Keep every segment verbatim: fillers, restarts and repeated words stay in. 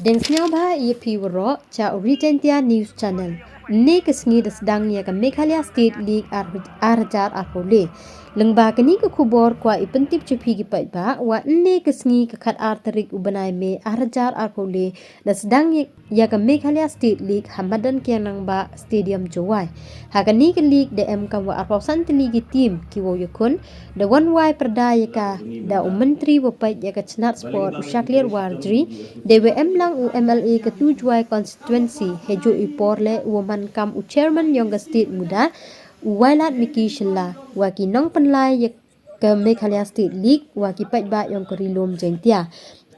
Sngewbha ya phi waroh cha u Ri Jaintia News Channel. Ynne ka sngi da sdang ya ka Meghalaya State League ar, ar hajar arphaw le. Lyngba kani ka khubor kwah i pyntip cha phi ki paidbah wa ynne ka sngi ka khat ar tarik u bnai May ar hajar arphaw le da sdang ya, ya ka Meghalaya State League ha madan Kiang Nangbah Stadium Jowai. Ha kani ka league da em kam wa arphaw san tylli ki team ki wow yakhun. Da wan wai pyrda ya ka da u Myntri wa peit ya ka chnat sport u Shakliar Warjri, da wa em lang u M L A ka tu Jowai constituency, heijooh i por le u wa man kam u chairman yong ka state muda, u Wailadmiki Shylla, wa ki nongpynlai ya ka Meghalaya State League, wa ki paidbah yong ka Ri Lum Jaintia.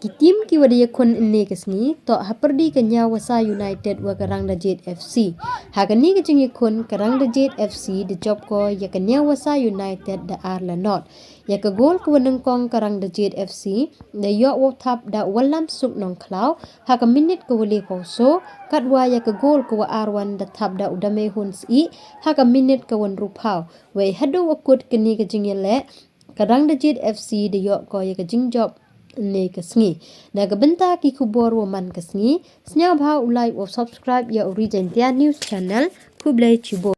Ki team ki wa da yakhun ynne ka sngi toh hapyrdi ka Nyawasa United wa ka Rangdajied F C. Ha kani ka jingyakhun ka Rangdajied F C da jop ko ya ka Nyawasa United da ar la not. Ya ka goal ka wa nyngkong ka Rangdajied F C da yoh wow thap da u Wallamsuk Nongkhlaw, ha ka minit ka wa lephaw soo, katwa ya ka goal ka wa ar wan da thap da u Damehun Syih, ha ka minit ka wa ynruphaw. Wei hadooh wa kut kani ka jingyaleh, ka Rangdajied F C da yoh ko ya ka jingjop ynne ka sngi. Na ka bynta ki khubor wa man ka sngi, sngewbha u like wa subscribe ya u Ri Jaintia News Channel. Khublei chibun.